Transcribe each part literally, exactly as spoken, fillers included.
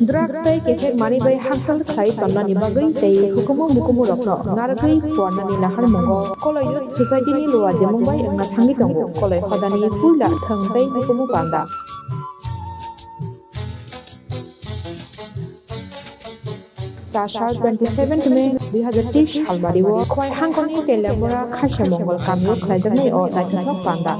Drugs tei kethek manwi bai hakchal khlai tonnani bagwi tei hukumu mukumurokno narwgwi phuarnani naharmungo Koloi Youth Society ni luajemung bai wngna thangwi tongo Koloi hodani puila thwng tei hukumu panda. Chasal twenty seven May dui hazar teis salbario Khwai Hangkoni Telembura Khaisa Mongol kamio khlaijaknai o naithothok panda.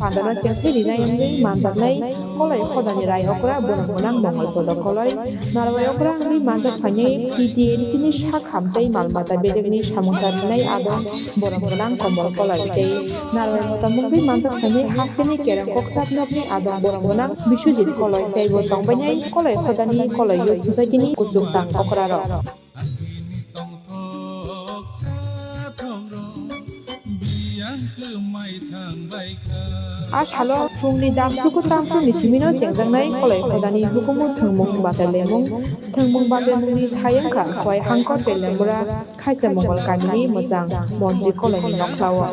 Pandano chengthwi rinai wngwi manjaknai Koloi hodani rai okra borok gwnang Mongol Bodok Koloi, Narwai okra wngwi manjak phainai T T A D C ni sak ham tei mal mata bedekni samung charinai adong borok gwnang Kombol Koloi tei Narwai mota mungwi manjak phainai hasteni kereng kokchap nokni adong borok gwnang Biswajit Koloi tei bo tongbainai Koloi hodani Koloi Youth Society ni kuchuk tang okrarok. A salo phungni dam chuku tamsukni simino chengjaknai Koloi hodani hukumu thwngmung batai lemung, thwngmung batai mungni thai wngkha Khwai Hangkor Telembura Khaisa Mongol kamini mwchang montri Koloini nokhlao.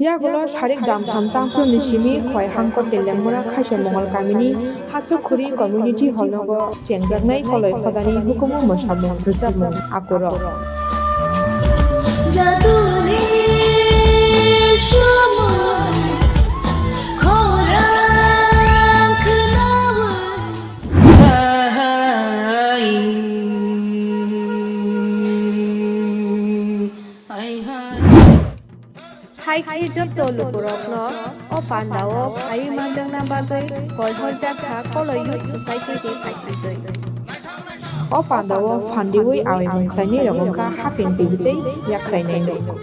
Yagulo sarik damtham tamsukni simi Khwai Hangkor Telembura Khaisa Mongol kamini Hachukkhuri Community Hall nogo chengjaknai Koloi hodani hukumu mwsamung rwchapmung akurok. Jaduni somoi khorang khnaui. Hai hai. Hai khe joto lukurokno o pandao phaiwi manjakna bagwi koihorjak kha Koloi Youth Society ni phaisingtwi. O pandao phandiui awi mung khlainai rok wngkha hapeng twi tei yakhrainai nuk.